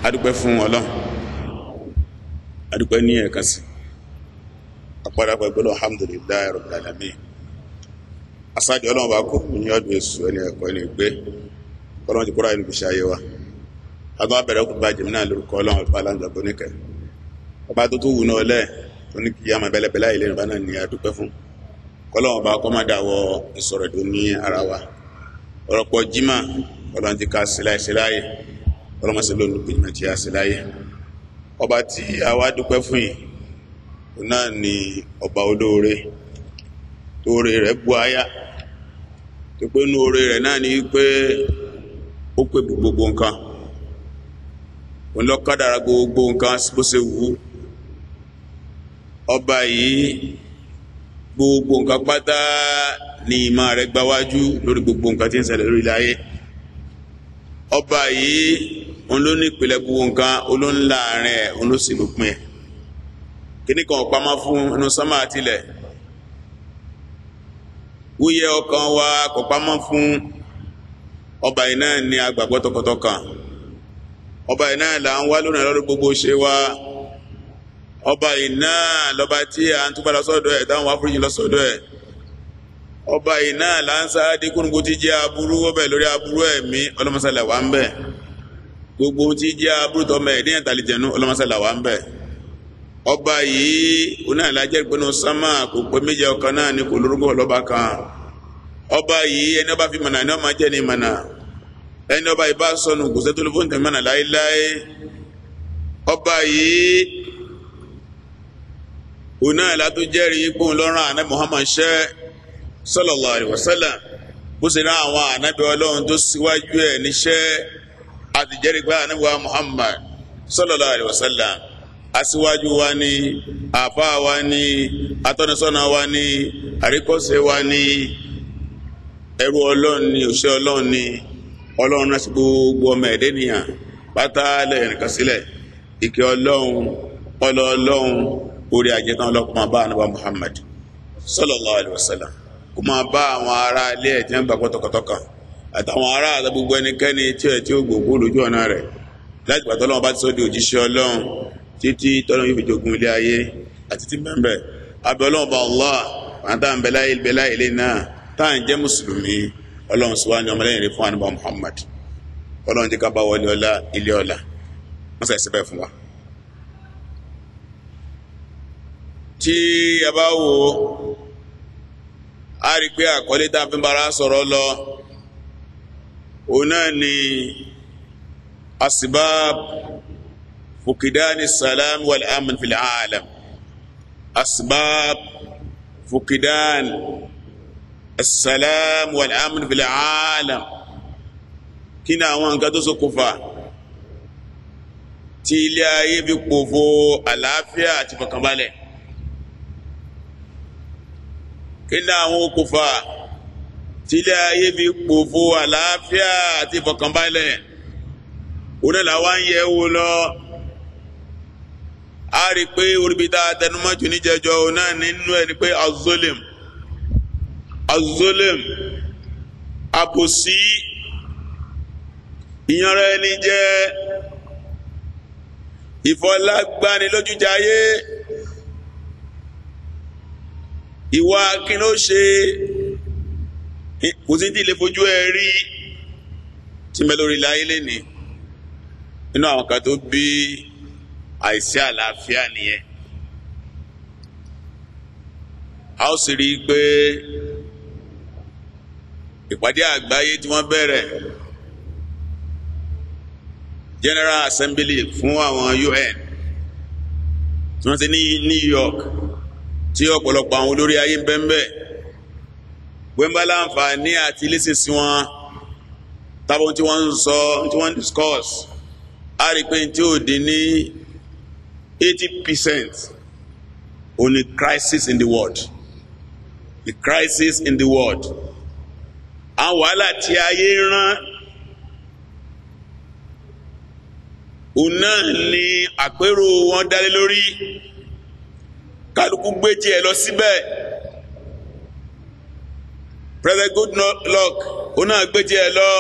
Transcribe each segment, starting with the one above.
Adúpẹ́ fún Ọlọ́run, adúpẹ́ ní ẹ̀kan sí àpárapọ̀ ìgbọ́lọ̀ alhamdulillahi rabbil alamin. Asáàdì Ọlọ́run bá kó ní ọdún èṣù ẹni ẹ̀kọ́ ẹni ìgbé Ọlọ́run ti kúrò ẹni gbèsè ayé wa. Agbọ́n abẹ̀rẹ̀ kò bá jẹ̀mí náà lórúkọ Ọlọ́run ọba aláǹjọ̀gbọ́n níkẹ́ ọba tó tó wù náà lẹ̀ tó ní kí á máa bẹ́lẹ́bẹ́lá ilé ìrìnbá náà ní adúpẹ́ fún. Kọ́lọ́run ọba kọ́ má dáwọ́ ìsọ̀rọ̀ tó ní ara wa. Ọ̀rọ̀pọ̀ jimá Ọlọ́run ti ká síláyé síláyé Ọlọ́run sì lónìí gbìyànjú tí a síláyé. Ọba tí a wá dúpẹ́ fún yìí òun náà ni ọba olóore tóore rẹ̀ bu aya tó pé inú oore rẹ̀ náà ni pé ó pè gbogbo nǹkan, òun ló kádàrá gbogbo nǹkan bó ṣe wù ú. Ọba yìí gbogbo nǹkan pátá ni ìmọ̀ rẹ̀ gbáwájú lórí gbogbo nǹkan tí ń ṣẹlẹ̀ lórí ilẹ̀ ayé. Ọba yìí òun ló ní ìpìlẹ̀ gbogbo nǹkan, òun ló ń láàrin ẹ̀, òun ló sì lópin ẹ̀. Kíní kan pamọ́ fún inú sánmà àtilẹ̀, wúyẹ ọkàn wa kò pamọ́ fún. Ọba yìí náà ní agbàgbọ́ tọkàntọkàn. Ọba yìí náà là ń wá lónìí lọ́dún gbogbo ṣe wa. Ọba yìí náà lọ́ba tí à ń túbọ̀ lọ́sọ̀dọ̀ ẹ̀, táwọn afúrújìn lọ́sọ̀dọ̀ ẹ̀. Ọba yìí náà là ń sáájú kúnnùkú tí jẹ́ aburú ọbẹ̀ lórí aburú ẹ̀mí ọlọ́mọsálà wà ń bẹ̀. Gbogbo tí jẹ́ aburú tọmọ ẹ̀ díẹ̀ tàlìjẹ̀nu ọlọ́mọsálà wà ń bẹ̀. Ọba yìí oní àlájẹ́ ìpinnu sánmà kò pé méjì ọkàn náà ni kò lórúkọ lọ́ba kan. Ọba yìí ẹni ọba fi mọ̀nà ni ọmọ jẹ́ ni mọ̀nà, ẹni ọba yìí bá sọnù kò sẹ́tò ló fóun tẹ̀ mọ̀nà láéláé. Ọba yìí oní àlá tó jẹ́rìí pé òun lọ́rùn àná Muhammad ṣẹ́ sallallahu alaihi wasallam, bó ṣe rán àwọn ànábì Ọlọ́run tó síwájú ẹ̀ níṣẹ́ àti jẹ́rìí pé ànábì wa Muhammad sallallahu alaihi wasallam aṣíwájú wa ni, àfáà wa ni, atọ́nisọ́nà wa ni, àríkọ́ṣe wa ni, ẹrú Ọlọ́run ni, òṣìṣẹ́ Ọlọ́run ni. Ọlọ́run náà sí gbogbo ọmọ ẹ̀dẹ́ nìyàn pátá lẹ́yìn kan sílẹ̀. Ìkẹ́ Ọlọ́run, ọlọ́ Ọlọ́run, orí ajẹ́tàn Ọlọ́run kó máa bá ànábì Muhammad sallallahu alaihi wasallam, kó máa bá àwọn ará ilé ẹ̀ tí wọ́n gbàgbọ́ tọkàntọkàn àtàwọn ará àti gbogbo ẹnikẹ́ni tí ẹ̀ tí ó gbògbó lójú ọ̀nà rẹ̀ láti gbàtọ́ Ọlọ́run bá ti sọ di òjíṣẹ́ Ọlọ́run títí tọ́lọ́run yóò fi jogun ilé ayé àti tí bẹ́ẹ̀ abẹ́ Ọlọ́run bá Allah àti àwọn bẹ́lá ilé náà tá à ń jẹ́ mùsùlùmí. Ọlọ́run sọ wá ní ọmọlẹ́yìn rẹ̀ fún ànábì Muhammad. Ọlọ́run jẹ́ ká bá wọlé ọlá ilé ọlá, wọ́n sàìsẹ́ bẹ́ẹ̀ fún wa. Tí a bá wo a rí pé àkọlé tá a fi ń bára sọ̀rọ̀ lọ òun náà ni asibab fukidani salam wal amn fil alam. Asbab fukidan salam wal amn fil alam. Kí ni àwọn nǹkan tó ṣokùnfà tí ilé ayé fi pòfo àlàáfíà àti ìfọ̀kànbalẹ̀? Kí ni àwọn okùnfà tí ilé ayé fi pòfo àlàáfíà àti ìfọ̀kànbalẹ̀? Òun náà làwọn ń yẹ̀ wò lọ. A rí i pé oríbi tá a tẹnumọ́jú níjẹjọ náà nínú ẹ̀ ni pé azolim azolim àbòsí, ìyanra ẹni jẹ́, ìfọlágbánilójújayé, ìwà kí ló ṣe kò sí tí lè fojú ẹ rí tí mẹ lórí ilẹ̀ ayé lẹ́ni. Nínú àwọn kan tó bí àìsí àlàáfíà nìyẹn. A ó sì rí i pé ìpàdé àgbáyé tí wọ́n bẹ̀rẹ̀ General Assembly fún àwọn UN tí wọ́n ti ní New York, tí ọ̀pọ̀lọpọ̀ àwọn olórí ayé ń bẹ ń bẹ, gbẹ́nbá láǹfààní àti ilé-ìsìn wọn tábọ̀ tí wọ́n ń sọ, tí wọ́n ń discuss, a rí i pé tí ò dín ní 80% only crisis in the world. The crisis in the world. Àwọn wàhálà tí ayé rán òun náà ni àpérò wọn dálé lórí. Kálukú gbé tiẹ̀ lọ síbẹ̀. President Goodluck òun náà gbé tiẹ̀ lọ.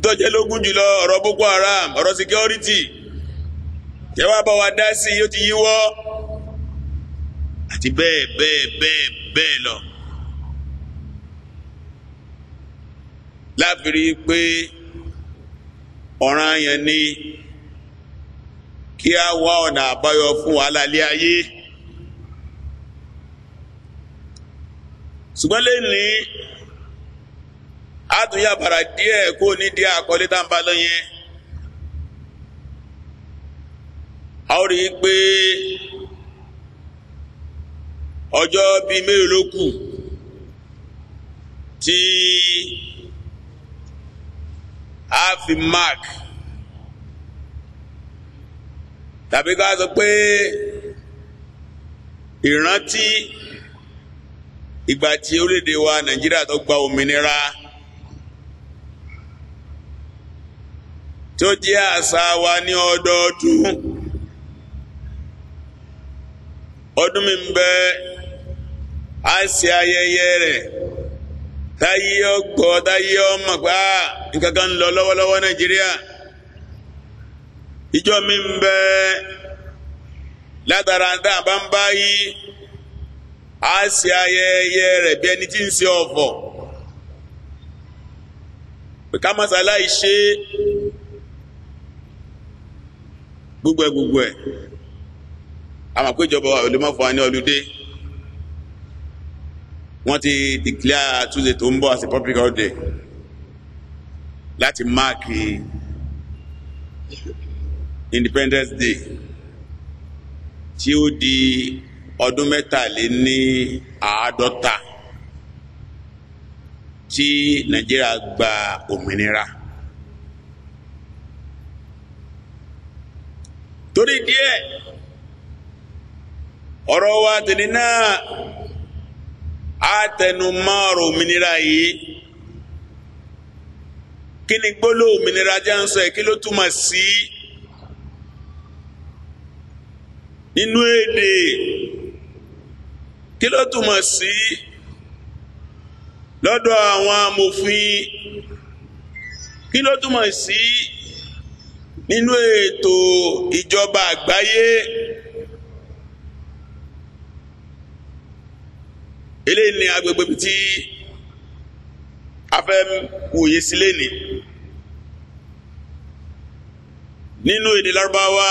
Ìtọ́jẹ́ lógún jùlọ ọ̀rọ̀ Boko Haram, ọ̀rọ̀ security, tẹ́wọ́ bá wa dá sí yóò ti yíwọ́, àti bẹ́ẹ̀ bẹ́ẹ̀ bẹ́ẹ̀ bẹ́ẹ̀ lọ. Láfìrí pé ọ̀ràn yẹn ni kí a wá ọ̀nà àbáyọ fún wàhálà ilé ayé. Ṣùgbọ́n lẹ́ni àtúnyà bàrà díẹ̀ kó ní díẹ̀ àkọlé tá n bá lọ yẹn. A ó rí i pé ọjọ́ bíi mélòó ló kù tí a fi mark, tàbí ká sọ pé ìrántí ìgbà tí orílẹ̀-èdè wa Nàìjíríà tó gba òmìnira, tí ó jẹ́ àṣà wa ní ọdọọdún. Ọdún mi ń bẹ á ṣe ayẹyẹ rẹ̀ táyé ọgbọ́ táyé ọmọ pé nǹkan kan ń lọ lọ́wọ́lọ́wọ́ Nàìjíríà. Ìjọ mi ń bẹ látara tá a bá ń bá yí á ṣe ayẹyẹ rẹ̀ bí ẹni tí ń ṣe ọ̀fọ̀, pé ká má ṣaláì ṣe gbogbo ẹ̀ gbogbo ẹ̀. Àmọ́ pé ìjọba ò lè má fún wa ní ọlùdé. Wọ́n ti declare Tuesday tó ń bọ̀ as a public holiday láti máàkì Independence Day tí ó di ọdún 53 tí Nàìjíríà gba òmìnira. Torí díẹ̀ ọ̀rọ̀ wa tèmi náà á tẹnu mọ́ ọ̀rọ̀ òmìnira yìí. Kí ni gbólóhùn òmìnira jẹ́ ń sọ ẹ̀, kí ló túmọ̀ sí nínú èdè, kí ló túmọ̀ sí lọ́dọ̀ àwọn amòfin, kí ló túmọ̀ sí nínú ètò ìjọba àgbáyé. Eléyìí ni agbègbè tí a fẹ́ wòye sí lẹ́nìí. Nínú èdè Lárúbáwá,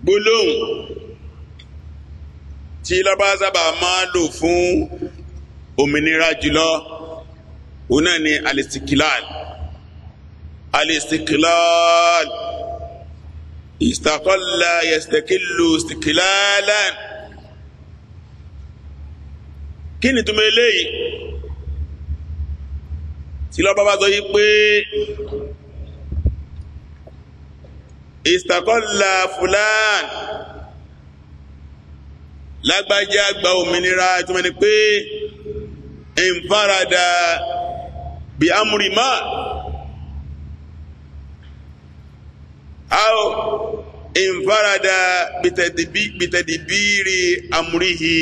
gbólóhùn tí Lárúbáwá sábà máa lò fún òmìnira jùlọ òun náà ni alistikilal. Alistikilal, istaqalla yastakillu istikilalan. Kí ni túmọ̀ eléyìí? Tí Lárúbáwá bá sọ yìí pé istaqalla fulan, lágbájá gba òmìnira, ìtumọ̀ ni pé infarada bi amri ma aw infarada bitadibiri amrihi.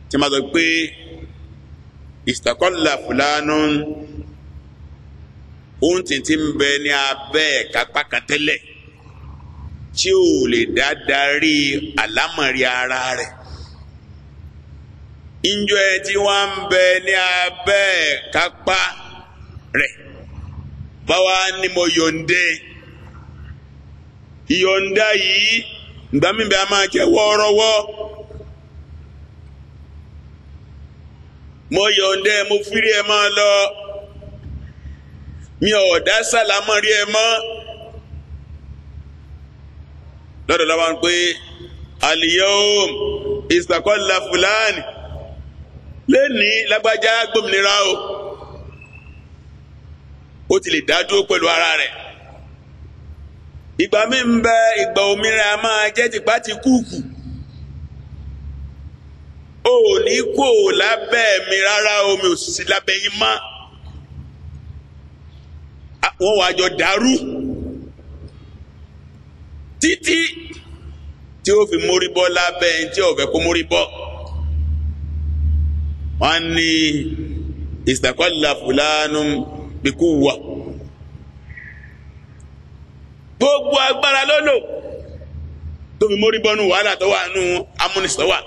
Tí ma sọ pé istaqalla fulanun, ohun tí ń bẹ ní abẹ́ kápá kan tẹ́lẹ̀ tí ò lè dá darí àlámọ̀rí ara rẹ̀. Ìjọ ẹ tí wọ́n ń bẹ ní abẹ́ kápá rẹ̀ báwa ni mo yọ̀ǹde. Ìyọ̀ǹda yìí ìgbà mi bẹ a máa jẹ́ wọ́ọ́rọ́wọ́. Mo yọ̀ǹde, mo fírí ẹ máa lọ, mi ò dá sàlámọ̀rí ẹ mọ́. Lọ́dọ̀ lọ́wọ́ ń pé al-yawm istaqalla fulani, lẹ́ni lágbájá gbòmìnira o, ó ti lè dá dúró pẹ̀lú ara rẹ̀. Ìgbà mi ń bẹ ìgbà òmìnira máa jẹ́ tìpá ti kúùkù. O ò ní kú ò lábẹ́ mi rárá o, mi ò sì lábẹ́ yín mọ́. Wọ́n wàá jọ dàrú títí tí ó fi mórí bọ́ lábẹ́ ẹni tí ó fẹ́ kó mórí bọ́. Wọ́n ní istaqalla fulanun bi quwwa, gbogbo agbára ló lò tó fi mórí bọ́nú wàhálà tó wà nù amúnisìn tó wà.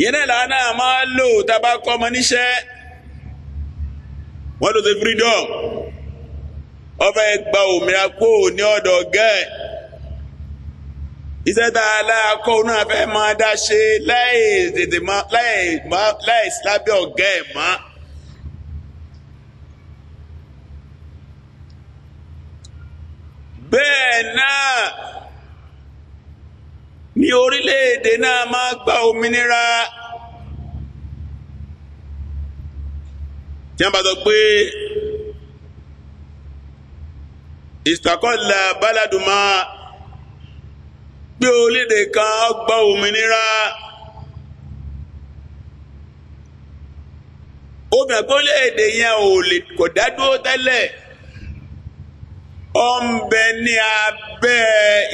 Yẹn náà làwọn náà máa lò tábà kọ́ ọmọ níṣẹ́. Wọ́n lò sí freedom, wọ́n fẹ́ gba òmìnira kó ní ọ̀dọ̀ gẹ́ẹ̀. Iṣẹ́ tá a láàkọ́ náà fẹ́ máa dá ṣe láì tètè máa láì lábẹ́ ọ̀gá ẹ̀ mọ́. Bẹ́ẹ̀ náà ní orílẹ̀-èdè náà máa gba òmìnira. Tí wọ́n bá sọ pé istaqalla baladuma, pé orílẹ̀-èdè kan gba òmìnira, ó fi hàn pé orílẹ̀-èdè yẹn ò lè kò dá dúró tẹ́lẹ̀, ó ń bẹ ní abẹ́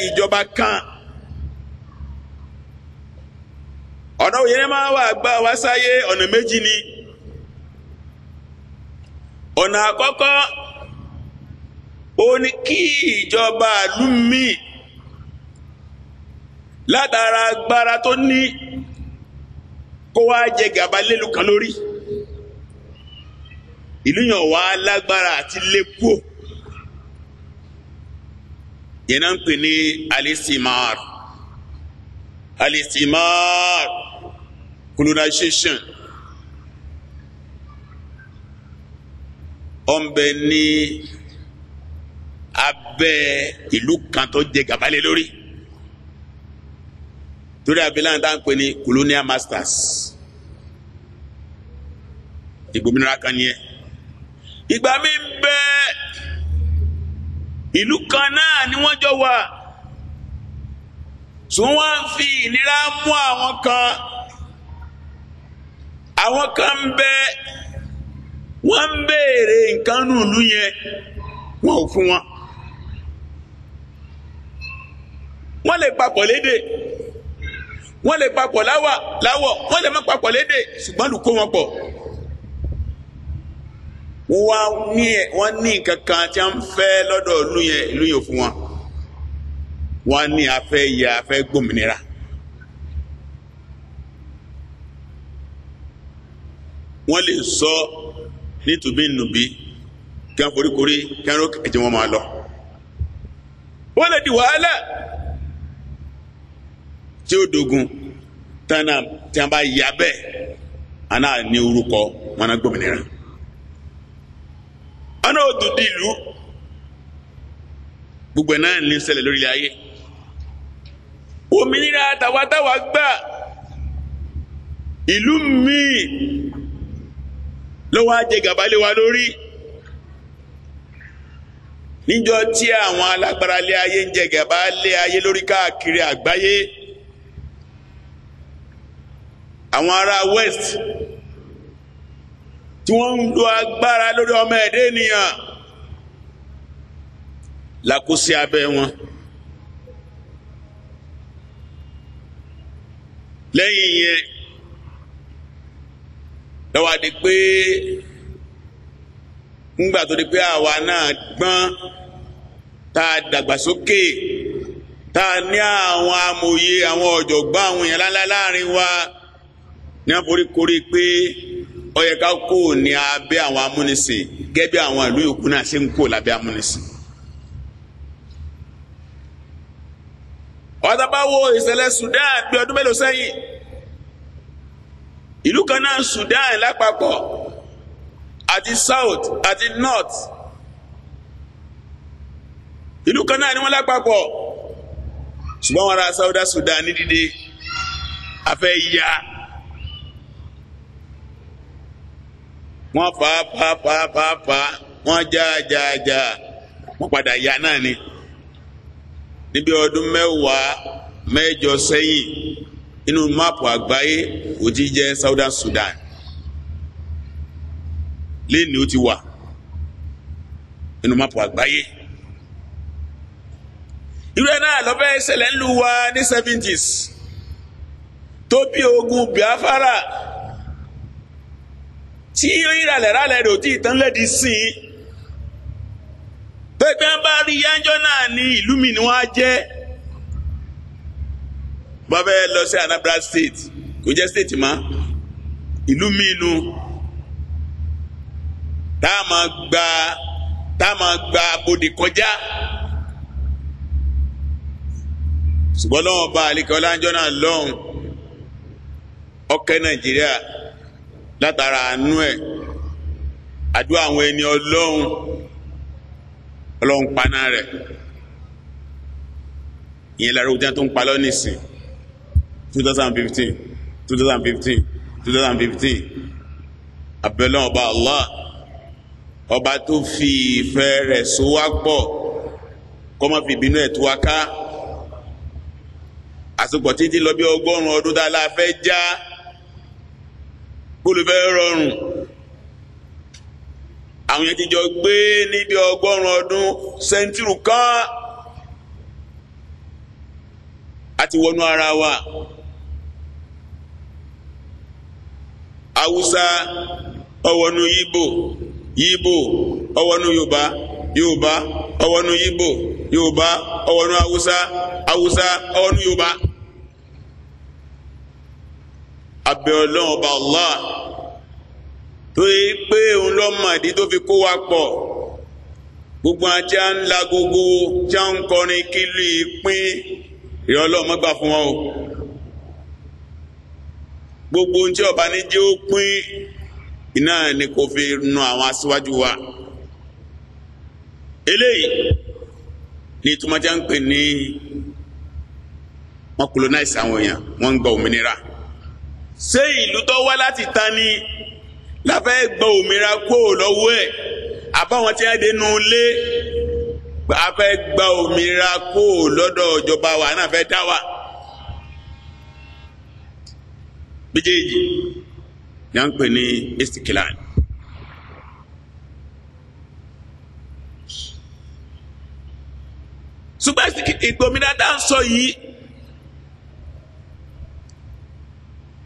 ìjọba kan. Ọ̀nà òye máa wà gbà wá sáyé, ọ̀nà méjì ni. Ọ̀nà àkọ́kọ́ ó ní kí ìjọba ìlú míì látara agbára tó ní kó wá jẹ gàba lélu kan lórí ìlú yàn wá lágbára àti lẹ́kọ̀ọ́. Yẹn náà ń pè ní alistimar. Alistimar, colonization. Ó ń bẹ ní abẹ́ ìlú kan tó jẹ gàba lé lórí, torí abilà tá à ń pè ní colonial masters. Ìgbòmìnira kan nìyẹn. Ìgbà mi ń bẹ ìlú kan náà ni wọ́n jọ wà, sùn wọ́n ń fi ìnira mú àwọn kan. Àwọn kan ń bẹ wọ́n ń béèrè nǹkan nù ìlú yẹn, wọn ò fún wọn. Wọ́n lè papọ̀ lédè, wọ́n lè papọ̀ láwọ̀, wọ́n lè má papọ̀ lédè, ṣùgbọ́n lù kó wọn pọ̀. Wọ́n ní nǹkan kan tí wọ́n fẹ́ lọ́dọ̀ ìlú yẹn, ìlú yẹn ò fún wọn. Wọ́n ní afẹ́ yẹ afẹ́ gbòmìnira. Wọ́n lè sọ nítubí nùbí kí wọ́n foríkorí kí wọ́n rókè ẹ̀jẹ̀ wọn máa lọ. Wọ́n lè di wàhálà tí ó dogun tánà tí wọ́n bá yà bẹ́ẹ̀, àná ní orúkọ wọn náà gbòmìnira. Àná òdù di ìlú gbogbo ẹ̀ náà ní ṣẹlẹ̀ lórí ilẹ̀ ayé. Òmìnira tàwátàwá gbà ìlú míì ló wá jẹ gàba lé wa lórí. Níjọ́ tí àwọn alágbára lé ayé ń jẹ gàba lé ayé lórí káàkiri àgbáyé, àwọn ará West tí wọ́n ń lo agbára lórí ọmọ ẹ̀dẹ́ ènìyàn làkóso abẹ́ wọn. Lẹ́yìn yẹn lọ́wọ́ adi pé ńgbà tó di pé àwa náà gbọ́n, tá a dàgbàsókè, tá a ní àwọn amòye, àwọn ọ̀jọ̀gbọ́n, àwọn èèyàn ńláńlá láàrin wa, ní wọ́n forí korí pé ó yẹ ká kó ní abẹ́ àwọn amúnisìn gẹ́gẹ́ bí àwọn ìlú yòókù náà ṣe ń kó lábẹ́ amúnisìn. Ọ̀tá bá wo ìṣẹ̀lẹ̀ Sudan bí ọdún mélòó sẹ́yìn, ìlú kan náà Sudan lápapọ̀ àti South àti North, ìlú kan náà ni wọ́n lápapọ̀, ṣùgbọ́n wọn ará South Sudan ní dídé afẹ́ ya wọ́n fà fà fà fà fà, wọ́n já já já, wọ́n padà ya náà ni. Níbi ọdún 10 mẹ́jọ sẹ́yìn, inú máàpù àgbáyé kò ti jẹ́ Southern Sudan, lẹ́ni ó ti wà inú máàpù àgbáyé. Irú ẹ̀ náà lọ́fẹ́ ṣẹlẹ̀ ń lu wa ní 70s, tó bí ogun Biafra tí ìrànlẹ̀rànlẹ̀ rẹ̀ ò tí ìtàn lẹ́dí sí i tó ìpín bá rí yánjọ́ náà ní ìlú mi ni wọ́n á jẹ́. Bá fẹ́ lọ sí Anambra State, kò jẹ́ state mọ́, ìlú mi nu tá a máa gba tá a máa gba bodè kọjá. Ṣùgbọ́n lọ́wọ́ bá àlekẹ́ ọláńjọ́ náà lọ́hùn ọkẹ́ Nàìjíríà látara àánú ẹ̀, àdúrà àwọn ẹni ọlọ́hun ọlọ́hun paná rẹ̀. Ìyẹn lára òjá tó ń pa lọ́nìsìn 2015 2015 2015. Abẹ́lẹ́ ọba Allah, ọba tó fi ìfẹ́ rẹ̀ so wá pọ̀, kó má fi ìbínú ẹ̀ tú wa ká. Àsopọ̀ títí lọ bí 100 ọdún tá a la fẹ́ já kólúfẹ́ rọrùn. Àwọn yẹn ti jọ gbé níbi 100 ọdún sẹ́ńtírù kan àti wọnú ara wa. Haúsá ọwọ́nú Yíbò, Yíbò ọwọ́nú Yorùbá, Yorùbá ọwọ́nú Yíbò, Yorùbá ọwọ́nú Haúsá, Haúsá ọwọ́nú Yorùbá. Abẹ́ Ọlọ́run ọba Allah tó yẹ pé òun lọ́mọ ìdí tó fi kó wa pọ̀. Gbogbo àti à ń la gbogbo tí à ń kọrin kílù ìpín ìrẹ́ Ọlọ́run má gbà fún wọn o. Gbogbo ohun tí ọba ní jẹ́ ó pín iná ni kò fi nu àwọn aṣíwájú wa. Eléyìí ní ìtumọ̀ tí a ń pè ní wọ́n colonize àwọn èèyàn, wọ́n ń gba òmìnira. Ṣé ìlú tó wá láti ta ni la fẹ́ gba òmìnira kó lọ́wọ́ ẹ̀? Àbáwọn tí wọ́n dé nu ilé a fẹ́ gba òmìnira kó lọ́dọ̀ ìjọba wa náà fẹ́ dá wa. Méjèèjì ni à ń pè ní istikilal. Ṣùgbọ́n ìgbòmìnira tá à ń sọ yìí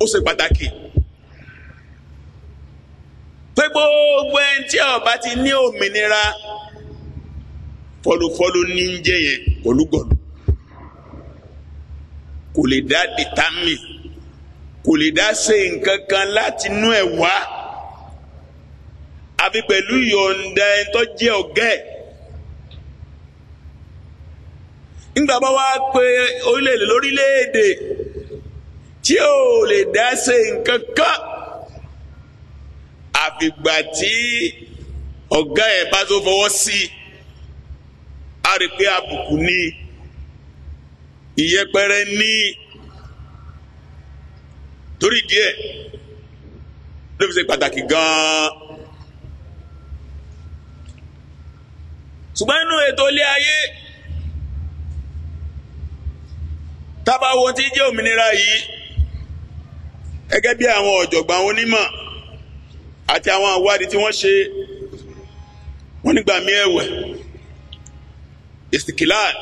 ó ṣe pàtàkì pé gbogbo ẹni tí ó bá ti ní òmìnira fọlùfọlù ní ń jẹ yẹn, gọlúgọlù kò lè dá dìtámì, kò lè dá ṣe nǹkan kan láti inú ẹ̀ wá àfi pẹ̀lú yọ̀ǹda ẹni tó jẹ́ ọ̀gá ẹ̀. Nígbà bá wá pé orílẹ̀-èdè lórílẹ̀-èdè tí ò lè dá ṣe nǹkan kan àfìgbà tí ọ̀gá ẹ̀ bá tó fọwọ́ sí i, a rí pé àbùkù ní, ìyẹpẹrẹ ní. Torí díẹ̀ ló fi ṣe pàtàkì gan-an. Ṣùgbọ́n nínú ètò ilé ayé tábà wo tí jẹ́ òmìnira yìí, gẹ́gẹ́ bí àwọn ọ̀jọ̀gbọ́n onímọ̀ àti àwọn àwádìí tí wọ́n ṣe, wọ́n nígbà mí ẹ̀wẹ̀ istikilal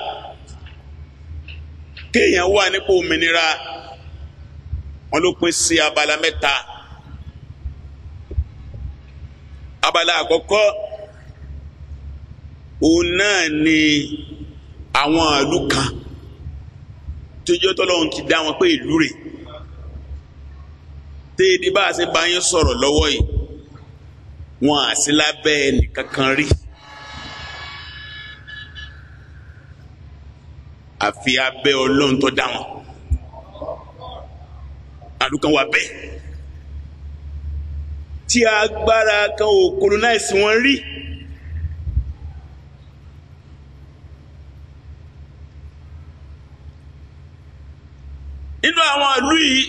kéèyàn wà nípò òmìnira, wọ́n ló pín sí abala mẹ́ta. Abala àkọ́kọ́ òun náà ni àwọn ìlú kan tó jẹ́ tọ́lọ́hun ti dá wọn pé ìlú rẹ̀ téèdì bá a ṣe bá yín sọ̀rọ̀ lọ́wọ́ yìí, wọn à sí lábẹ́ ẹnìkankan rí àfi abẹ́ Ọlọ́run tó dá wọn. Àlùkàn wà bẹ́ẹ̀ tí agbára kan ò colonize wọn rí. Nínú àwọn ìlú yìí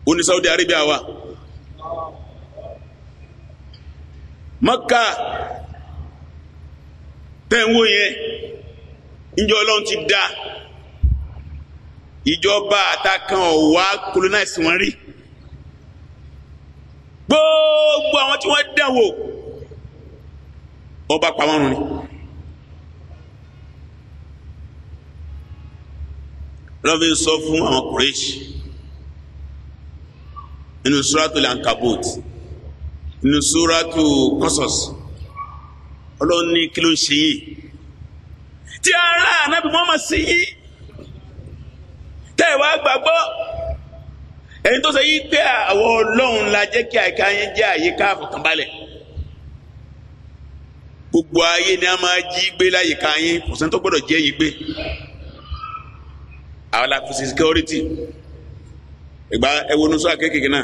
ó ní Saudi Arabia wà, Maka tẹ́ǹwó yẹn, níjọ́ Ọlọ́run ti dá ìjọba àtàkàn ọ̀wá colonize wọn rí. Gbogbo àwọn tí wọ́n dánwò ọba pa wọ́n run ni. Lọ́wọ́ fi sọ fún àwọn Quraysh nínú Suratul Ankabut, nínú Suratul Qasas, Ọlọ́run ní kí ló ń ṣe yìí tí ara Ànábì Muhammad sí yìí tẹ́ ẹ̀ wá gbàgbọ́, ẹni tó ṣe yí pé àwọn Ọlọ́run la jẹ́ kí àyíká yẹn jẹ́ àyíká àfọ̀kànbalẹ̀. Gbogbo ayé ni a máa jí gbé láyìíká yín, kò sẹ́ni tó gbọ́dọ̀ jẹ́ yín gbé. Àwọn la fi security ìgbà ẹwọ nusú akékèké náà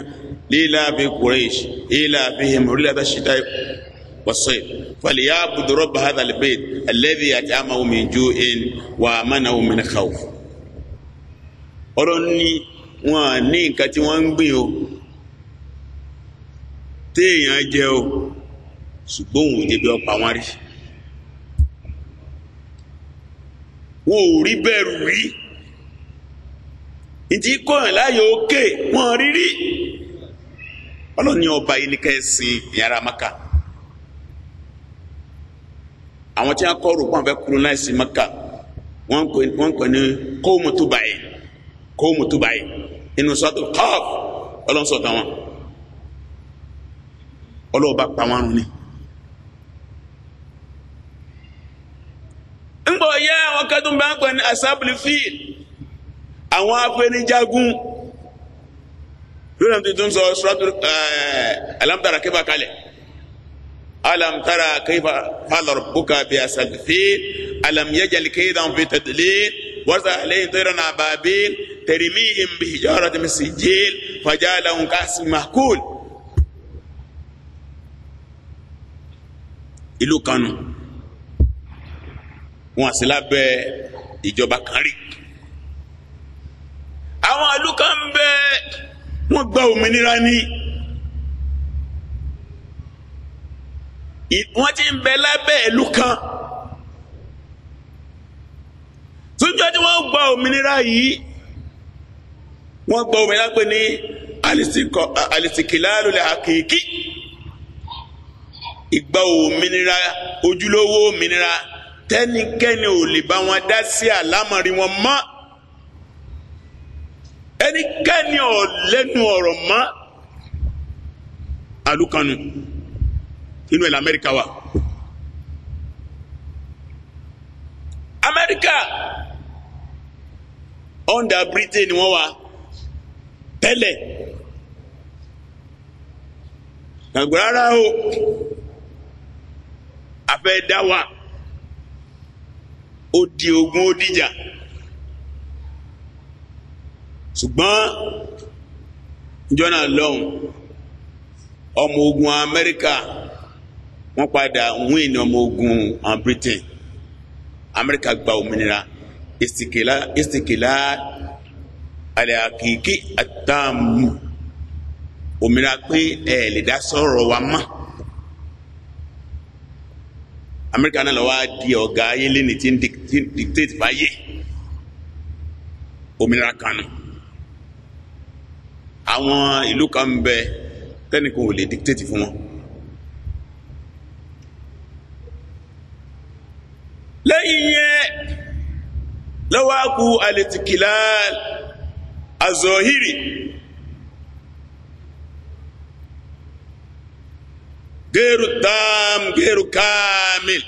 lílà fi Quraysh lílà fi him rílà ṣìtá wọ́sẹ̀ falyabudu rabba hadha al-bayt alladhi at'amahum min ju'in wa amanahum min khawf. Ọlọ́run ní wọn ní nǹkan tí wọ́n ń gbìn o, téèyàn jẹ o, ṣùgbọ́n òun ò jẹ́ bí ọ̀pá wọn rí. Wọn ò rí bẹ̀rù rí, ntí kọ́yàn láyò òkè wọn rírí. Ọlọ́run ní ọba yìí ní kẹ́sìn ìyára Maka. Àwọn tí wọ́n kọ́ rò pọ́n fẹ́ kúrò náà sí Maka, wọ́n pè ní kóòmù tó báyìí, kóòmù tó báyìí inú sọ́tò Qaf. Ọlọ́run sọ̀tàn wọn, Ọlọ́run bá pa wọn run ni. Ńgbọ̀ yẹ àwọn kẹ́tùn bá ń pè ní asabul fil, àwọn afẹnijagun lónà tuntun sọ suratu alam tara kayfa kalẹ̀, alam tara kayfa fa'ala rabbuka bi ashabil fil alam yaj'al kaydahum fi tadlil warsal alayhim tayran ababil tarmihim bihijaratin min sijil faja'alahum ka'asfin ma'kul. Ìlú kanu wọn àti lábẹ́ ìjọba kan rí. Àwọn ìlú kan ń bẹ wọ́n gba òmìnira ní, wọ́n ti ń bẹ lábẹ́ ìlú kan. Tójú tí wọ́n gba òmìnira yìí, wọ́n gba òmìnira pé ní alìsìkìláàlù àkìkí, ìgbà òmìnira, ojúlówó òmìnira tẹ́nikẹ́ni ò lè bá wọn dá sí àlámọ̀rí wọn mọ́, ẹnikẹ́ni ò lẹ́nu ọ̀rọ̀ mọ́. Alukanu inú ẹ̀ lamẹ́ríkà wà. Amẹ́ríkà under Britain ni wọ́n wà tẹ́lẹ̀. Gbàgbọ́ rárá o, afẹ́ dá wà, ó di ogun, ó dìjà. Ṣùgbọ́n jọ́nà lọ́hùn, ọmọ ogun Amẹ́ríkà wọ́n padà win ọmọ ogun Britain. Amẹ́ríkà gba òmìnira istikila alakiki atamu, òmìnira pé ẹ lè dá sọ̀rọ̀ wa mọ́. Amẹ́ríkà náà lọ́wọ́ á di ọ̀gá ayé lẹ́ni tí ń dictate fáyé. Òmìnira kanu. Àwọn ìlú kan ń bẹ tẹnìkan ò lè dictate fún wọn. Lẹ́yìn yẹn lọ́wọ́ á kú alẹ́tìkìlá azọ̀hírì, gẹ́rù tam gẹ́rù kámìl,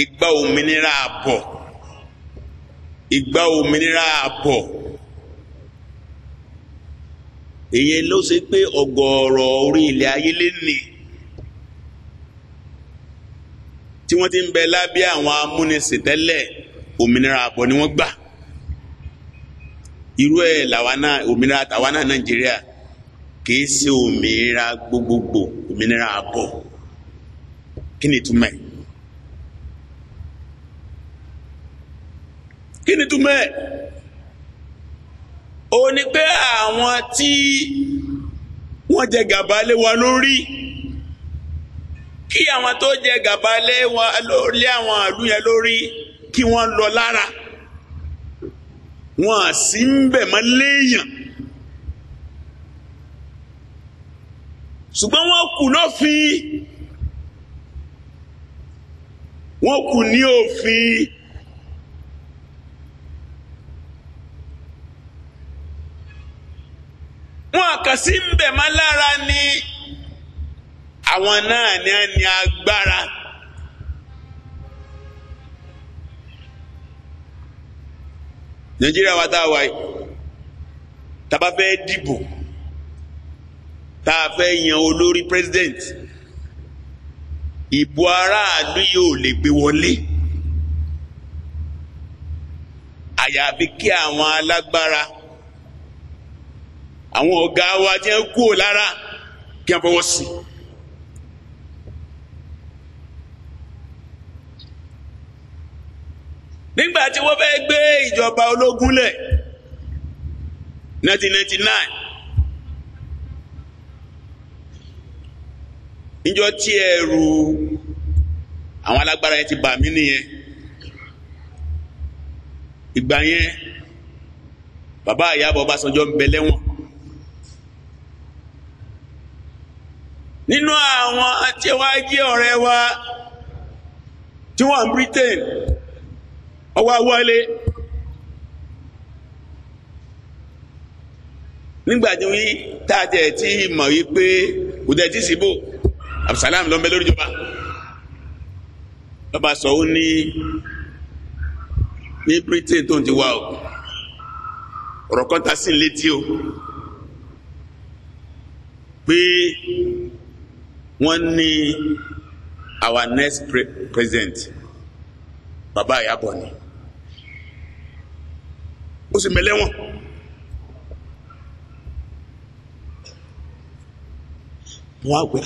ìgbà òmìnira àbọ̀, ìgbà òmìnira àbọ̀. Èyí ló ṣe pé ọ̀gọ̀ọ̀rọ̀ orí ilẹ̀ ayé lé ní tí wọ́n ti ń bẹ lábẹ́ àwọn amúnisìn tẹ́lẹ̀, òmìnira àbọ̀ ni wọ́n gbà. Irú ẹ̀ làwa náà, òmìnira tàwa náà Nàìjíríà kìí ṣe òmìnira gbogbogbò, òmìnira àbọ̀. Kí ni ìtumọ̀ ẹ̀? Kí ni ìtumọ̀ ẹ̀? Ó ní pé àwọn tí wọ́n jẹ gàba lé wa lórí, kí àwọn tó jẹ gàba lé àwọn ìlú yẹn lórí kí wọ́n lọ lára, wọ́n sì ń bẹ̀ mọ́ léèyàn, ṣùgbọ́n wọ́n kù lófin, wọ́n kù ní òfin. ọkàn sí ń bẹ̀ má lára ni àwọn náà ní á ní agbára. Nàìjíríà wa tá a wà yìí, tá a bá fẹ́ dìbò, tá a fẹ́ yan olórí president, ìbò aráàlú yóò lè gbé wọlé. Àyàfi kí àwọn alágbára, àwọn ọ̀gá wa tí wọ́n kúrò lára, kí wọ́n fọwọ́ sí. Nígbà tí wọ́n fẹ́ gbé ìjọba ológun lẹ̀ 1999, níjọ́ tí ẹ̀rù àwọn alágbára yẹn ti bà mí nìyẹn. Ìgbà yẹn bàbá Ìyábọ̀ Ọbásanjọ́ ń bẹ lẹ́wọ̀n. Nínú àwọn tí wọ́n jẹ́ ọ̀rẹ́ wa tí wọ́n ń Britain, ọwọ́ wọlé. Nígbà tí wọ́n tá a tẹ̀ tí mọ̀ wípé kò tẹ̀ tí síbò, Abdulsalam ló ń bẹ lórí ìjọba. Lọ́ba sọ ó ní Britain tó ń ti wá o, ọ̀rọ̀ kan ta sí létí o, pé wọ́n ní our next president bàbá Ìyábọ̀ ni, ó sì mẹlẹ́wọ̀n. Wọ́n á gbé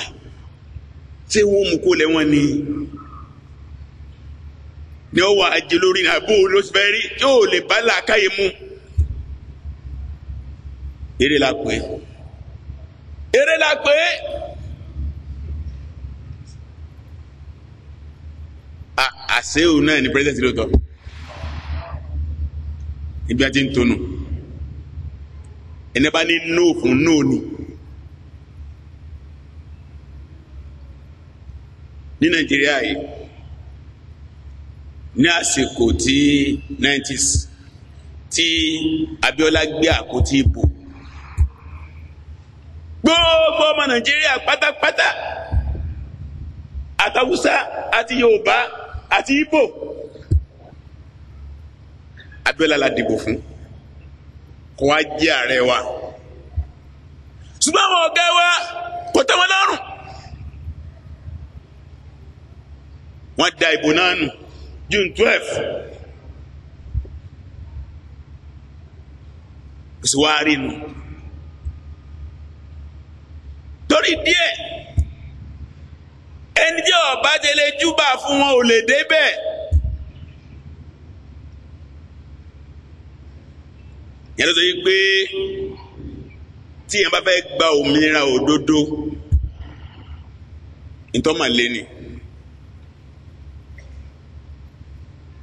ṣé wọ́n mú kó lẹ́wọ̀n ni ni ó wà jẹ lórí ní àbó ló fẹ́ rí tí ó lè bá làákàyè mu. Eré la pè é, eré la pè é. Àṣéhù náà ni president lóòótọ́, ibi a ti ń tonu ẹni bá ní no fún no ni. Ní Nàìjíríà yìí ní àsìkò tí 90s tí Abíọ́lá gbé àpótí ìbò, gbogbo ọmọ Nàìjíríà pátápátá, àtàwùsá àti Yorùbá àti Ìgbò, Abíọ́lá la dìbò fún kó wá jẹ́ ààrẹ wa. Ṣùgbọ́n àwọn ọ̀gá wa kò tẹ́ wọn lọ́rùn, wọ́n da ìbò náà nù June 12. Kò sí wàá rí nu. Torí díẹ̀, ẹni tí ọba tẹlẹ júbà fún wọn ò lè débẹ̀. Yẹn ló sọ yìí pé tí yẹn bá fẹ́ gba òmìnira òdodo, ntọ́mọ̀ lé ni.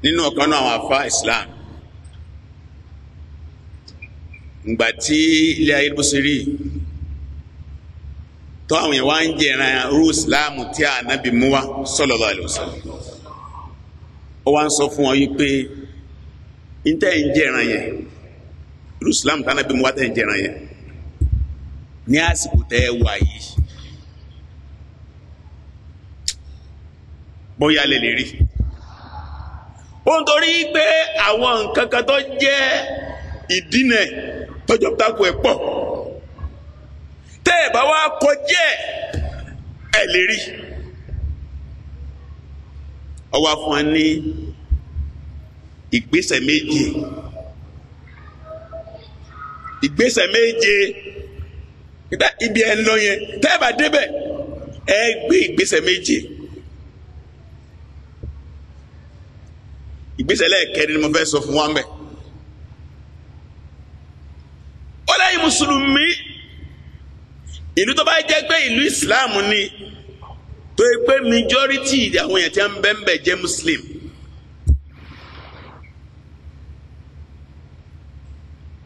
Nínú ọ̀kan náà àwọn afa Islam, ngbà tí ilé ayé bó ṣe rí tó àwọn yẹn wá ń jẹran rú Islam tí Ànábì mú wá sallallahu alaihi wasallam, ó wá ń sọ fún wọn yìí pé ntẹ́ ń jẹran yẹn, rú Islam tí Ànábì mú wá tẹ́ ń jẹran yẹn ní àsìkò tẹ́ ẹ wà yìí, bóyá lè lè rí. Ó ń torí pé àwọn nǹkan kan tó jẹ́ ìdínà tọ́jọ́ tako ẹ̀ pọ̀, tẹ́ ẹ̀ bá wá kọjá ẹ̀ lè rí. Ó wá fún wa ní ìgbésẹ̀ méje, ìgbésẹ̀ méje ibi ẹ̀ ń lọ yẹn, tẹ́ ẹ̀ bá débẹ̀ ẹ gbé ìgbésẹ̀ méje. Ìgbésẹ̀ lẹ́ẹ̀kẹrin ni mo fẹ́ sọ fún wa mbẹ́. Ó lẹ́yìn mùsùlùmí, ìlú tó bá jẹ́ pé ìlú ìsìláàmù ni, tó yẹ pé majority àwọn èèyàn tí wọ́n ń bẹ ń bẹ jẹ́ muslim.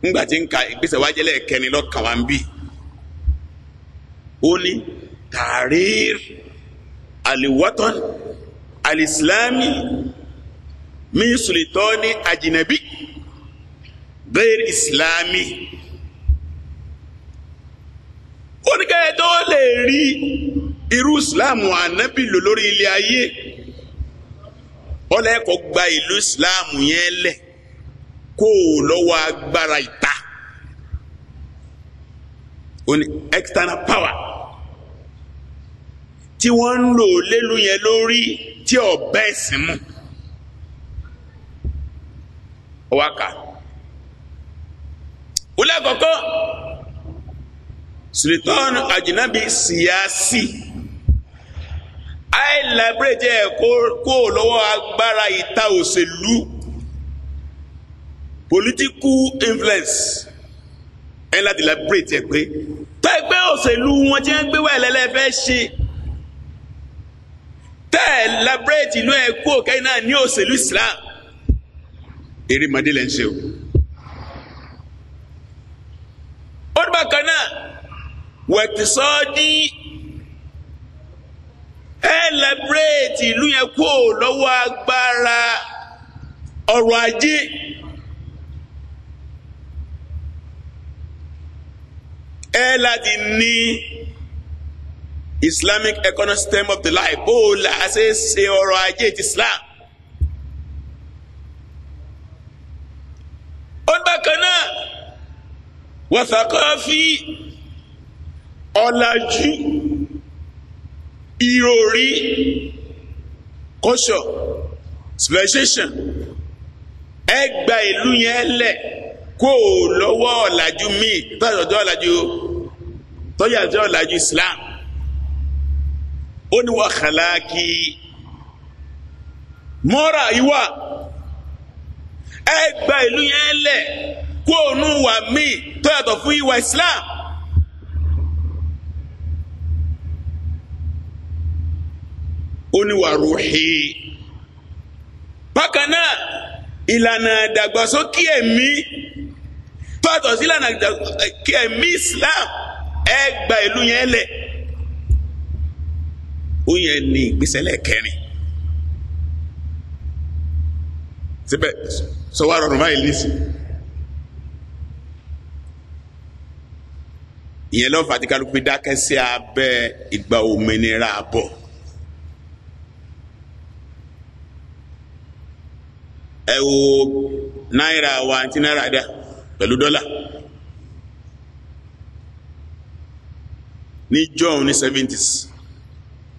Ńgbà tí ń ka ìgbésẹ̀ wájẹ́ lẹ́ẹ̀kẹrin lọ́kàn wa ń bì. Ó ní tàrír aliwatan alislami min sulitani ajinabi ghair islami. rí irú ìsìláàmù ànábì lò lórí ilé ayé, ọlẹ́kọ̀ọ́ gba ìlú ìsìláàmù yẹn lẹ̀ kó o lọ́wọ́ agbára ìta, ó ní external power tí wọ́n ń lò lélu yẹn lórí tí ọ̀bẹ ẹ̀sìn mú. Ọwọ́ àká ó lẹ́kọ̀ọ́kọ́ sultan ajinabi siyasi I liberate ẹ̀ kó lọ́wọ́ agbára ìta òṣèlú, political influence. Ẹ̀ láti liberate ẹ̀ pé tó ẹgbẹ́ òṣèlú wọn tí wọ́n gbé wà lẹ́lẹ́fẹ́ ṣe tẹ́ ẹ̀ liberate ìlú ẹ̀ kó kẹ́yìn náà ní òṣèlú Islam. Eré mọ́dé lẹ́ ń ṣe o. Ó dùbà kan náà wẹ̀tìsọ́ọ́dí ẹ liberate ìlú yẹn kó lọ́wọ́ agbára ọrọ̀ ajé. Ẹ láti ní Islamic economic system of the life, bó o là ṣe ṣe ọrọ̀ ajé ti Islam. Ó bákan náà wàsàkọ́fì ọ̀làjú ìròrí culture civilization, ẹ gba ìlú yẹn lẹ̀ kó o lọ́wọ́ ọ̀làjú míì tọ́jọ́jọ́ ọ̀làjú tọ́jọ́jọ́ ọ̀làjú Islam. Ó ní wà kàlákì mọ́ra ìwà, ẹ gba ìlú yẹn lẹ̀ kó o nù wà míì tó yàtọ̀ fún ìwà Islam. Ó ní wà rúhì. Bákan náà ìlànà ìdàgbàsókè ẹ̀mí tó yàtọ̀ sí ìlànà ìdàgbàsókè ẹ̀mí Islam, ẹ gba ìlú yẹn lẹ̀. Ó yẹn ní ìgbésẹ̀ lẹ́ẹ̀kẹrin. Síbẹ̀ sọ wá rọrùn báyìí nísìn. Ìyẹn lọ́fà tí kálukú fi dákẹ́ sí abẹ́ ìgbà òmìnira àbọ̀. Ẹ wo náírà wa àti náírà dà pẹ̀lú dọ́là. Ní john ní 70s,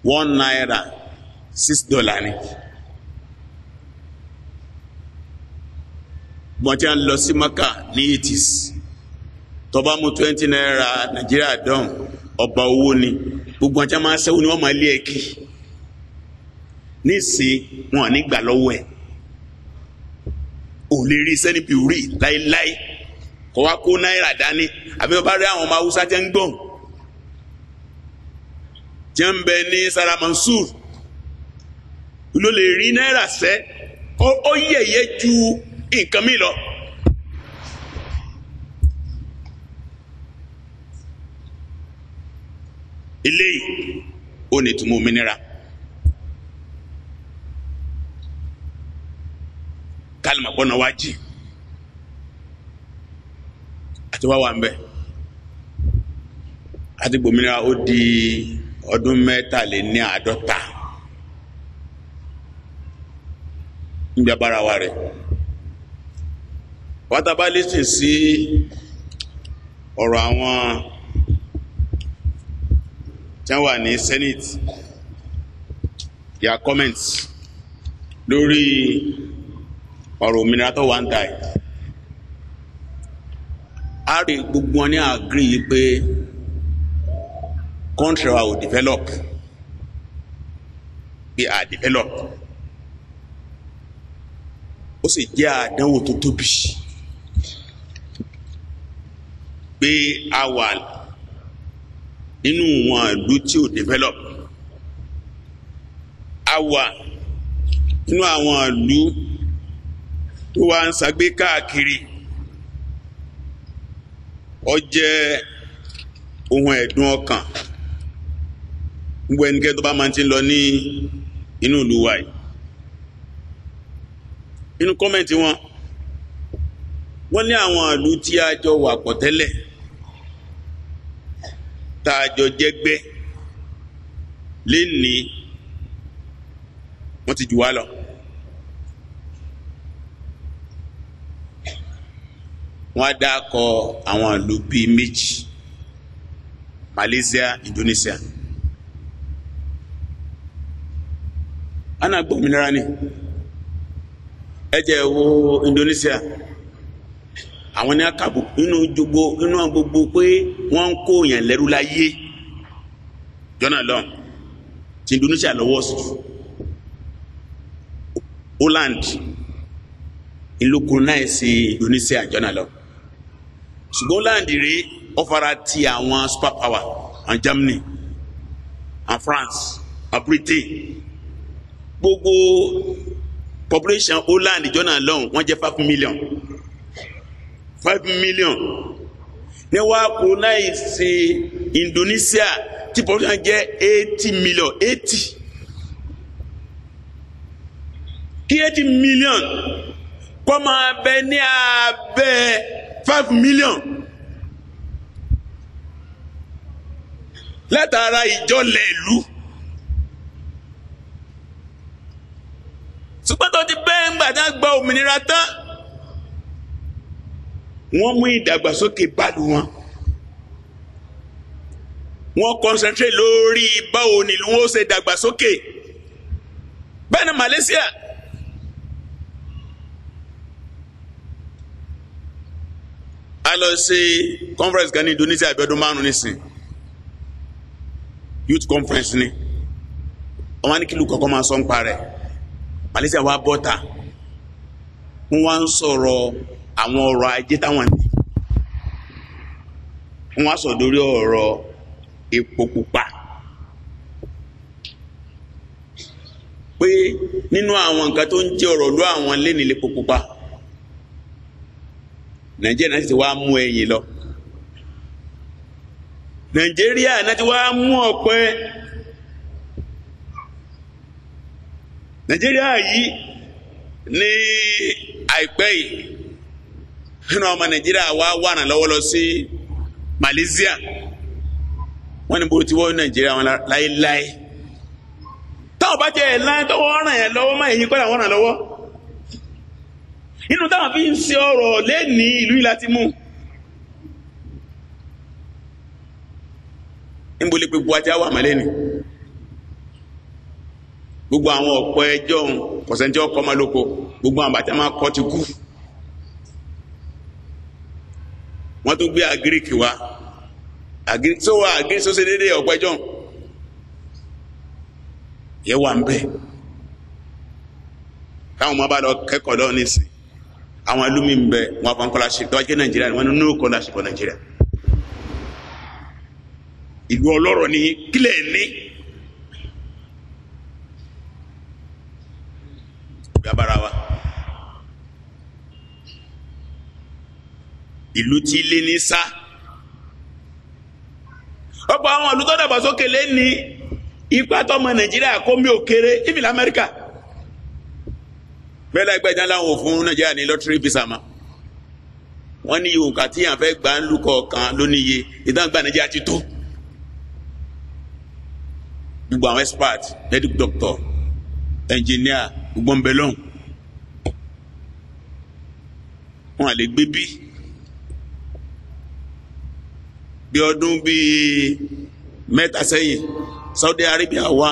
₦1 $6 ni. Wọ́n ti ń lọ sí Maka ní 80s, tó bá mú 20 naira Nàìjíríà dán ọba owó ni, gbogbo àti máa ń sẹ́wó ni wọ́n máa lé ẹ kí. Nísìn wọn à ní gbà lọ́wọ́ ẹ̀, ò lè rí sẹ́ni bí rí láéláé kọ́ wá kó náírà dání. Àbí wọ́n bá rí àwọn ọmọ Haúsá tẹ́ ń gbọ̀n tí ń bẹ ní Sara Mansur ló lè rí náírà sẹ́, ó yẹ̀yẹ́ ju nǹkan mi lọ. Eléyìí ó ní ìtumọ̀ òmìnira. Kálímà pọ́nà wá jì àti wá wà ń bẹ̀ àti gbòmìnira ó di ọdún 53 níbi abára wa rẹ̀. Wátá bá listen sí ọ̀rọ̀ àwọn tí wọ́n wà ní Senate, their comments lórí ọ̀rọ̀ òmìnira tó wà ń ta ẹ̀, a rí gbogbo wọn ní agree yìí pé country wa ò develop, bí a develop, ó sì jẹ́ àdánwò tó tóbi pé a wà nínú wọn ìlú tí ò develop, a wà nínú àwọn ìlú tó wá ń sagbé káàkiri. Ó jẹ́ ohun ẹ̀dùn ọkàn gbogbo ẹnikẹ́ni tó bá máa ti lọ ní inú ìlú wa yìí. Nínú kọ́mẹ̀ntì wọn, wọ́n ní àwọn ìlú tí a jọ wà pọ̀ tẹ́lẹ̀, tá a jọ jẹ́gbẹ́, Lẹ́ni wọ́n ti jù wá lọ. Wọ́n á dákọ àwọn ìlú bíi méjì, Malaysia, Indonesia. Ana gbòmìnira ni. Ẹ jẹ́ wo Indonesia, àwọn ní akabu inú jogbo inú gbogbo pé wọ́n ń kó yẹn lẹ́rú láyé jọ́nà lọ ti Indonesia lọ́wọ́ sí. Holland ìlú colonize Indonesia jọ́nà lọ, ṣùgbọ́n Holland rí ó fara ti àwọn super power, àwọn Germany, àwọn France, àwọn Britain. Gbogbo population Holland jọ́nà lọ́hùn wọ́n jẹ́ 5 million. 5 million ní wàá colonize Indonesia tí population jẹ́ 80 million. 80 kí 80 million kọ́ máa bẹ ní abẹ́ 5 million látara ìjọlẹ̀ ìlú. Ṣùgbọ́n tó ti bẹ́ẹ̀ ń gbà tá gba òmìnira tán, wọ́n mú ìdàgbàsókè bálu wọn. Wọ́n concentrate lórí báwo nílùú wọn ó ṣe dàgbàsókè. Bẹ́ẹ̀ ni Malaysia. A lọ ṣe conference kan ní Indonesia bí ọdún 5 nísìn, youth conference ni. Wọ́n á ní kílù kọ̀ọ̀kan máa sọ ń parẹ́. Malaysia wá bọ́ta, wọ́n wá ń sọ̀rọ̀ àwọn ọrọ̀ ajé táwọn ní. Wọ́n wá sọ lórí ọ̀rọ̀ epo pupa, pé nínú àwọn nǹkan tó ń jẹ́ ọ̀rọ̀ ló àwọn lé nílé epo pupa. Nàìjíríà náà ti wá mú ẹyìn lọ. Nàìjíríà náà ti wá mú ọ̀pẹ. Nàìjíríà yìí ní àìpẹ́ yìí nínú ọmọ Nàìjíríà wá wà náà lọ́wọ́ lọ sí Malaysia. Wọ́n ní bó ti wọ́n Nàìjíríà wọn láéláé. Táwọn bá jẹ́ ẹ̀ láé tọ́wọ́ ràn yẹn lọ́wọ́ má èyí kọ́ làwọn ràn lọ́wọ́. Inú táwọn fi ń ṣe ọ̀rọ̀ lẹ́ni ìlú yìí láti mú. Níbo lè pe buwájá wà mọ́lẹ́ ni? Gbogbo àwọn ọ̀pọ̀ ẹjọ́ kọ̀sẹ̀ntì ọkọ̀ máa lóko, gbogbo àwọn bàtà máa kọ́ ti kú. Wọ́n tún gbé agiriki wá. Agiriki tó wà, agiriki tó ṣe déédéé ọ̀pọ̀ ẹjọ́ yẹ wà ń bẹ̀. Táwọn ọmọ bá lọ kẹ́kọ̀ọ́ lọ́wọ́ nísìn, àwọn alúmi ń bẹ wọn fún scholarship. Tó wá jẹ́ Nàìjíríà wọn ní no scholarship for Nàìjíríà. Ìlú ọlọ́rọ̀ ni kílẹ̀ ní. Gabara wa ìlú tí lé ní sá. Ọ̀pọ̀ àwọn ìlú tó dàgbàsókè lé ní ipa tọmọ Nàìjíríà kó mi ò kéré ìfìlà Amẹ́ríkà. Bẹ́ẹ̀ láìpẹ́ ìjà láwọn òfin Nàìjíríà ní lọ́tírì visa ma. Wọ́n ní òǹkà tí yàn fẹ́ gbà ń lù kọ̀ọ̀kan ló níye ìdáǹgbà Nàìjíríà ti tó. Gbogbo àwọn expert, medical doctor, engineer, gbogbo ń bẹ lọ́hùn. Wọ́n à lè gbé bí. Bí ọdún bíi 3 sẹ́yìn, Saudi Arabia wá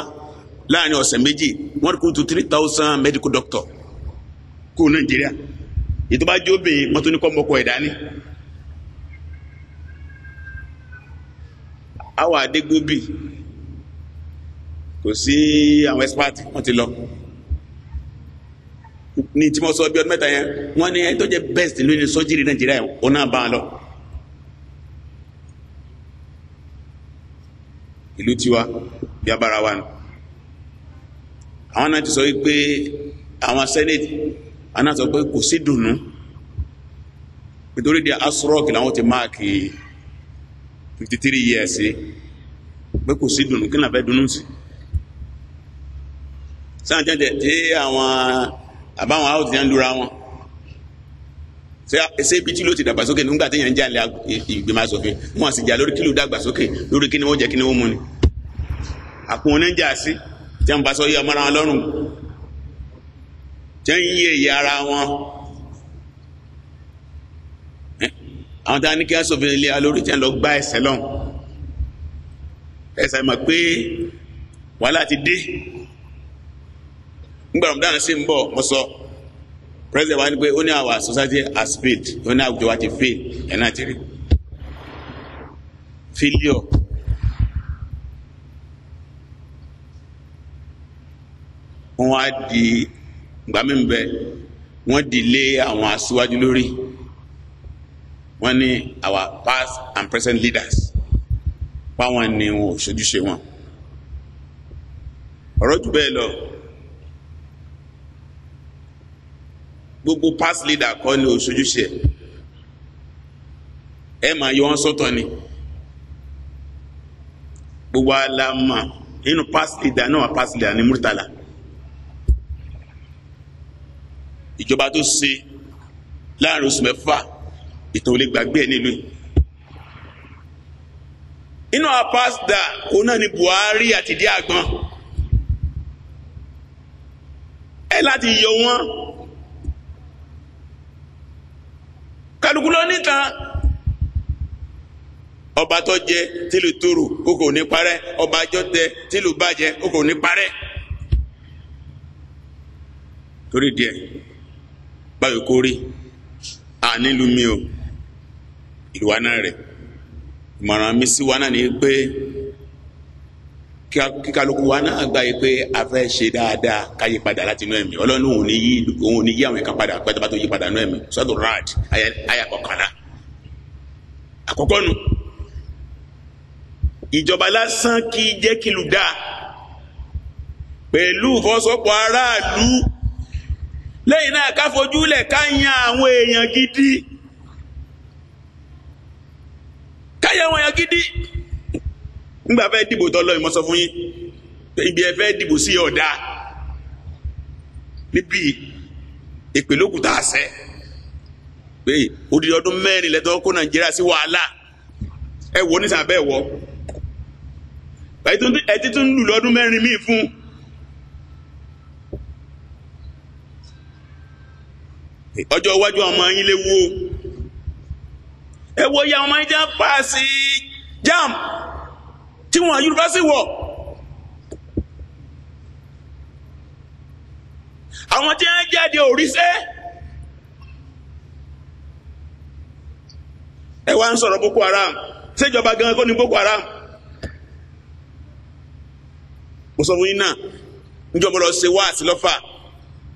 láàrin ọ̀sẹ̀ méjì, wọ́n kú tó 3,000 medical doctor kó Nàìjíríà. Ètò bá jóbe wọ́n tún ní kọ́ mọ́kọ ẹ̀dá ní. Àwọn Adégbóbì kò sí àwọn expert, wọ́n ti lọ. Ní tí mo sọ bí ọdún 3 yẹn, wọ́n ní ẹni tó jẹ́ best lónìí sọ́jírì Nàìjíríà ó náà bá a lọ. Ìlú tiwa bí abára wa nù. Àwọn náà ti sọ wípé àwọn senate àwọn náà sọ pé kò sí dùnú nítorí di Aso Rock làwọn ti máàkì 53 years pé kò sí dùnú, kí n náà fẹ́ dùnú sí. Sáà jẹ́jẹ́ tí àwọn àbáwọn áwòtí yẹn ń lura wọn ṣé ibi tí ló ti dàgbàsókè nígbà tí yẹn ń jà ní ìgbìmọ̀ asòfin wọn sì jà lórí kí ló dàgbàsókè lórí kí ni wọ́n jẹ kí ni wọ́n mu ni. Àpò wọn ní ń jà sí tí wọ́n bá sọ yí ọmọ ara wọn lọ́rùn, tí wọ́n yí èyí ara wọn. Àwọn tí wọ́n ní kí wọ́n sọ̀fin ilé alórí tí wọ́n lọ gbá ẹsẹ̀ lọ́hùn. Ẹsẹ̀ mọ̀ pé wàhálà ti dé. Nígbà Ramadan sì ń bọ̀, mo sọ president wa ni pé ó ní our society has failed, ó ní àwùjọ wa ti fail, ẹ̀ náà ti rí failure. Wọ́n wá di ìgbà mi bẹ, wọ́n di lé àwọn aṣíwájú lórí. Wọ́n ní our past and present leaders báwọn ni wọn ò ṣojúṣe wọn. Ọ̀rọ̀ jù bẹ́ẹ̀ lọ, gbogbo past leader kọ́ ni ò ṣojúṣe ẹ máa yọ wọn sọ́tọ̀ ni. Gbogbo alama nínú past leader náà, past leader ni Murtala. Ìjọba tó ṣe láàrin oṣù mẹ́fà, ìtàn ò lè gbàgbé ẹ̀ nílùú. Inú àwọn past leader òun náà ni Buhari àti ìdí àgbọn. Ẹ láti yọ wọn. Kálukú ló níta. Ọba tó jẹ tìlú tòrò o kò ní parẹ́, ọba jọ tẹ tìlú bàjẹ́ o kò ní parẹ́. Torí díẹ̀ báyìí kò rí ànílùú mi o, ìlú wa náà rẹ̀. Ìmọ̀ràn mi sí wa náà ni pé kí kálukú wa náà gbà yìí pé a fẹ́ ṣe dáadáa ká yí padà láti inú ẹ̀mí. Ọlọ́run òun ní yí àwọn ẹ̀ka padà pẹ́ tó bá tó yí padà inú ẹ̀mí. Sọ́dọ̀ rad àyà kọ̀ọ̀kanlá àkọ́kọ́ nu. Ìjọba lásán kì í jẹ́ kìlú dáa pẹ̀lú ìfọwọ́sowọ́pọ̀ aráàlú. Lẹ́yìn náà ká fojúlẹ̀ ká yan àwọn èèyàn gidi, ká yan àwọn èèyàn gidi. Nígbà fẹ́ dìbò tọ́lọ́ ìmọ̀ sọ fún yín ibi ẹ fẹ́ dìbò sí ọ̀dà níbi ìpèlókùtà àṣẹ pé odidi ọdún mẹ́rin lẹ́tọ́ kó Nàìjíríà sí wàhálà. Ẹ wò ní sàbẹ̀ wọ ẹ ti tún lù lọ́dún mẹ́rin míì fún. Ọjọ́ iwájú àwọn ọmọ yín léwu o. Ẹ wo iye àwọn ọmọ yín jẹ́ paasi jam tí wọ́n yunifásitì wọ̀. Àwọn tí wọ́n jáde òrìṣẹ́. Ẹ wá ń sọ̀rọ̀ Boko Haram, ṣèjọba gan kọ́ ni Boko Haram? Mo sọ fún yín náà níjọ́ mo lọ ṣe wáàsí lọ́fà,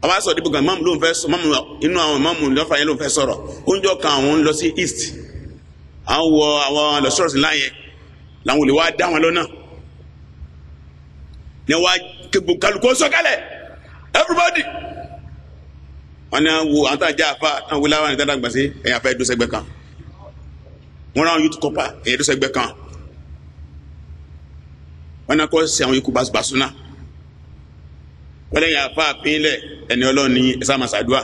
àwọn aṣọ ìdìbò kan máàmù ló ń fẹ́ sọ, máàmù inú àwọn máàmù lọ́fà yẹn ló ń fẹ́ sọ̀rọ̀. Oúnjẹ kan àwọn ń lọ sí east, àwọn wọ àwọn lọ sọ̀rọ̀ sí láyẹn làwọn olè wá dá wọn lọ́nà ní wá kálukú sọ̀kalẹ̀ everybody. Wọn ní wo àwọn táwọn jẹ́ àfa àwọn wọlé àwọn ìtàn àgbà sí ẹ̀yìn afẹ́ dọ́sẹ̀gbẹ́ kan, wọn náà youth corps ẹ̀yìn dọ́sẹ̀gbẹ́ kan, wọn náà kọ́ sí àwọn ikú basubasu náà. Wọ́n lẹ́yìn àfa àpínlẹ̀ ẹni ọlọ́run ní ẹ̀sà màsàdúà.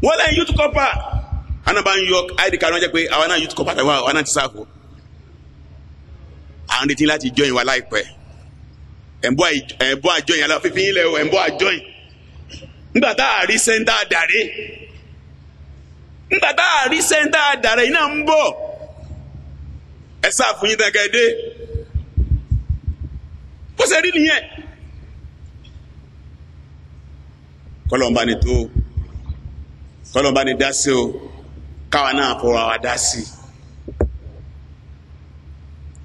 Wọ́n lẹ́yìn youth corps àná bá ń yọ id card wọn jẹ́ pé àwa náà youth corps àtàwọn àwa náà ti sáfù. À ń retí láti join wa láìpẹ́. Ẹ̀ǹbọ́ àjọyìn aláwọ̀ fífi yín lẹ̀ o, ẹ̀ǹbọ́ àjọyìn. Nígbà tá a rí sẹ́ńtà dàrí, nígbà tá a rí sẹ́ńtà dàrí iná ń bọ̀. Ẹ sáfù yín tán kẹ́ ẹ dé. Bó ṣe rí nìyẹn. Kọlọmba ni tó, kọlọmba ni dá sí o, káwa náà fọwọ́ wa dá sí.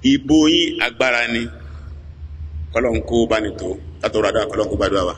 Ìbò yín agbára ni, kọlọ̀nkó bá ní tó, látọ̀rọ̀ àdúrà kọlọ̀nkó bá dúrà wa.